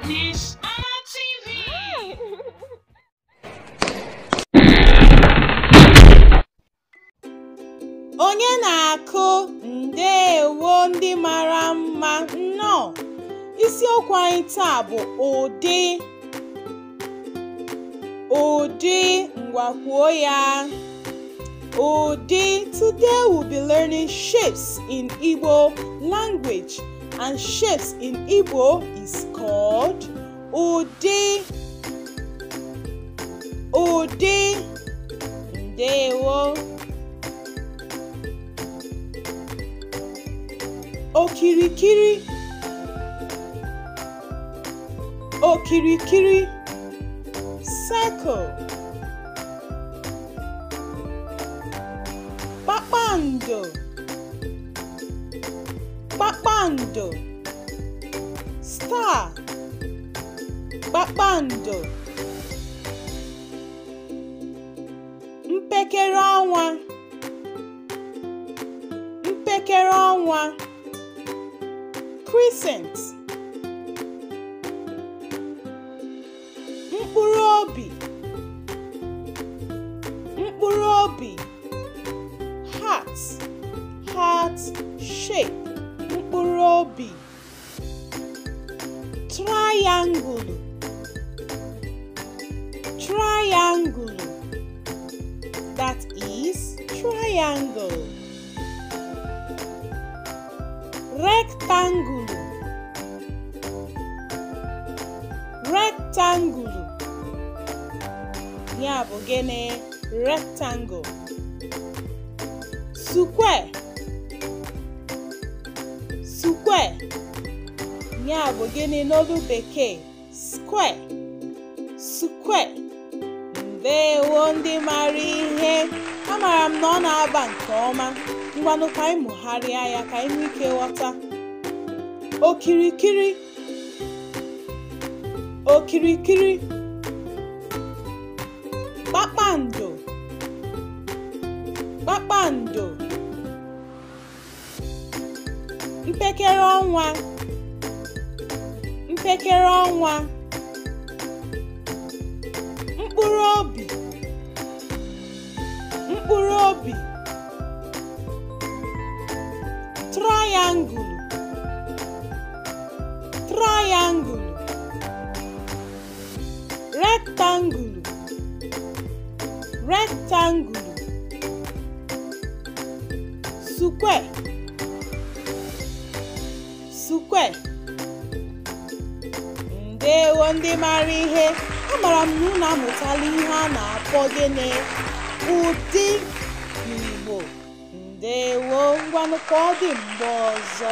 Miss Anna TV. Onye na-akụ ndeewo ndị mara mma nnọọ. Isiokwu anyị taa bụ ụdị. Ụdị, ngwa kwuo ya. Ụdị. Today we'll be learning shapes in Igbo language, and shapes in Igbo is called ụdị. Ụdị. Ndeewo. Okirikiri. Okirikiri. Circle. Kpakpando. Kpakpando. Star. Kpakpando. Mpekere ọnwa. Mpekere ọnwa. Crescent. Mkpụrụ obi. Mkpụrụ obi. Heart. Heart shape. Mkpụrụ obi. Triangle. Triangle. That is triangle. Rectangle. Rectangle. Ya bụ gịnị? Rectangle. Square. Square. Ya bụ gịnị n'olu bekee? Square. Square. Ndeewo ndị mara ihe. Amara m na ọ na-aba nke ọma. Ngwanụ ka anyị mụgharịa ya ka anyị nwee ike ghọta. Okirikiri. Okirikiri. Kpakpando. Kpakpando. Mpekere ọnwa. Mpekere ọnwa. Mkpụrụ obi. Mkpụrụ obi. Triangle. Triangle. Rectangle. Rectangle. Square. Square. Ndeewo ndị mara ihe. Amara m na unu amụtala ihe a na-akpọ gịnị? Ụdị n'Igbo. Ndeewo, ngwanụ ka ọ dị mgbe ọzọ.